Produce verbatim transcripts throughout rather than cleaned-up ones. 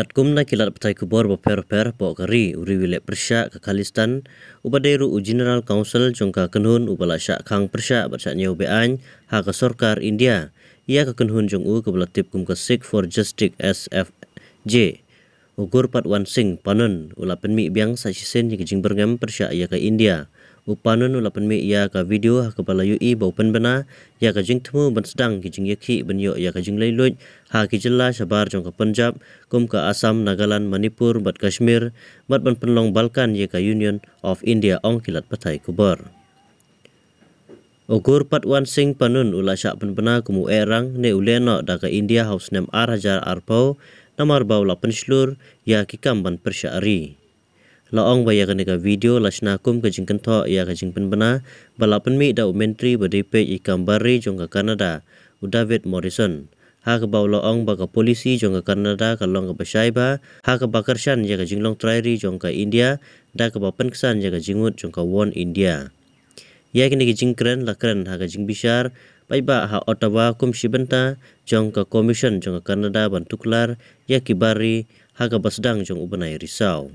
Katkum na ki lad pathai khubor bapher bapher hapoh ka ri, u riewlehpyrshah ka Khalistan, uba dei ruh u General Council jong ka kynhun, uba la shah khang pyrshah bad shah ñiew be-aiñ ha ka sorkar India ïa ka kynhun jong u kaba la tip kum ka Sikh for Justice, S F J, u Gurpatwant Singh Panun u la pynmih biang sa shisien ïa ka jingbyrngem pyrshah ïa ka India. U Panun u la pynmih ïa ka video ha kaba la ïohi ba u pynbna ïa ka jingthmu ban sdang ki jingïakhih ban ïoh ïa ka jingleit luid ha ki jylla shabar jong ka Punjab, kum ka Assam, Nagaland, Manipur bad Kashmir, bad ban pynlong balkan ïa ka Union of India, ong ki lad pathai khubor. U Gurpatwant Singh Panun u la shah pynbna kum u eh rang ne u leh noh da ka India ha u snem ar hajar arphew, namar ba u la pynshlur ïa ki kam ban pyrshah ri. La ong ba ïa kane ka video la shna kum ka jingkynthoh ïa ka jingpynbna ba la pynmih da u Myntri ba dei peit ïa ki kam bar ri jong ka Canada, u David Morrison, ha kaba u la ong ba ka polisi jong ka Canada ka long kaba shai bha, ha kaba kyrshan ïa ka jinglong trai ri jong ka India da kaba pynksan ïa ka jingmut jong ka One India. Ïa kine ki jingkren la kren ha ka jingbishar paidbah ha Ottawa kum shi bynta jong ka Commission jong ka Canada ban tuklar ïa ki bar ri ha kaba sdang jong u bnai Risaw.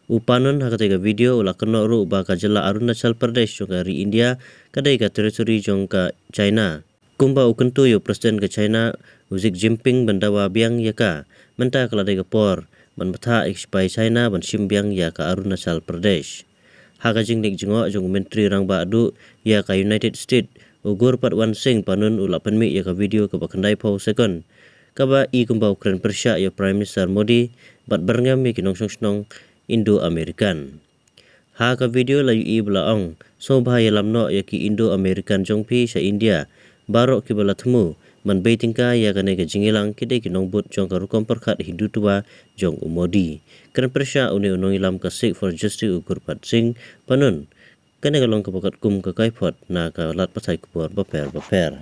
U Panun ha katei ka video u la kynnoh ruh ba ka jylla Arunachal Pradesh jong ka ri India ka dei ka territory jong ka China, kumba u kyntu ïa u President ka China, u Xi Jinping, ban dawa biang ïa ka, mynta ka la dei ka por ban bthah ïa ki shipai China ban shim biang ïa ka Arunachal Pradesh. Ha ka jingleit jngoh jong u Myntri Rangbah Duh ïa ka United States, u Gurpatwant Singh Panun u la pynmih ïa ka video kaba khyndaiphew second, kaba i kumba u kren pyrshah ïa u Prime Minister Modi bad byrngem ïa ki nongshong shnong Indo-American. Ha ka video la ïohi ba la ong, sngewbha ïalam noh ïa ki Indo-American jong phi sha India. Baroh kiba la thmu ban bei tyngka ïa kane ka jingïalang ki dei ki nongbud jong ka rukom pyrkhat Hindutva jong u Modi, kren pyrshah une u nongïalam ka Sikh for Justice, u Gurpatwant Singh Panun. Kane ka long kaba katkum ka kaiphod na ka lad pathai khubor bapher bapher.